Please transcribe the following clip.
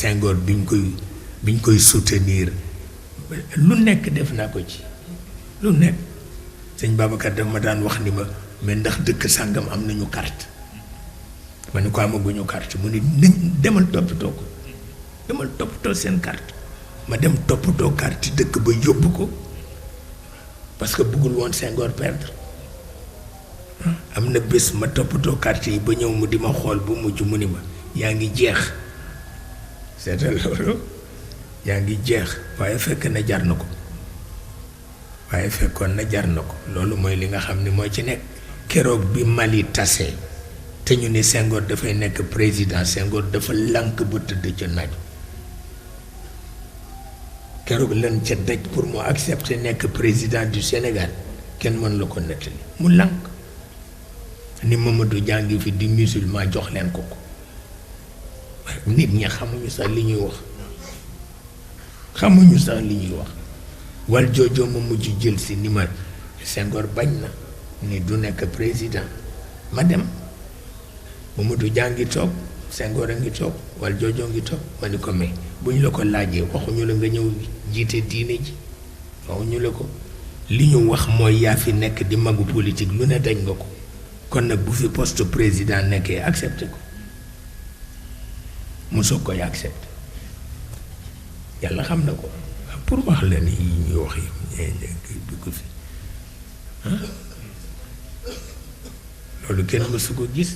Senghor biñ koy soutenir lu nekk def naa ko ci lu nekk sëñ Babacar daf ma daan wax ni ma mais ndax dëkk sàngam am nañu carte ma ne ko amaguñu carte mu ni demal toppatoo ko demal toppatoo seen carte ma dem toppatoo carte dëkk ba yóbbu ko parce que bëggul woon Senghor perdre am na bés ma toppatoo carte yi ba ñëw mu di ma xool bu mujj mu ni ma yaa ngi jeex seetal loolu yaa ngi jeex waaye fekk na jar na ko waaye fekkoon na jar na ko loolu mooy li nga xam ni moo ci nekk keroog bi Mali tasee te ñu ni Senghor dafay nekk président Senghor dafa lànk ba tëdd ca naaj keroog lan ca daj pour mu accepter nekk président du Sénégal kenn mën la ko nettali mu lànk ni Mamadou jàngi fi di musulman jox leen ko nit ñi xamuñu sax li ñuy wax xamuñu sax li ñuy wax wal joojoo ma mujj jël si ni ma Senghor bañ na ni du nekk président ma dem Mamadou jàngi toog Senghor a ngi toog wal joojoo ngi toog ma ni ko mais bu ñu la ko laajee waxuñu la nga ñëw jiite diine ji waxuñu la ko li ñu wax mooy yaa fi nekk di magu politique lu ne dañ nga ko kon nag bu fi poste président nekkee accepté ko mu soog koy accepté yàlla xam na ko pour wax la ni yi ñuy wax yi bi ko fi loolu kenn mësu ko gis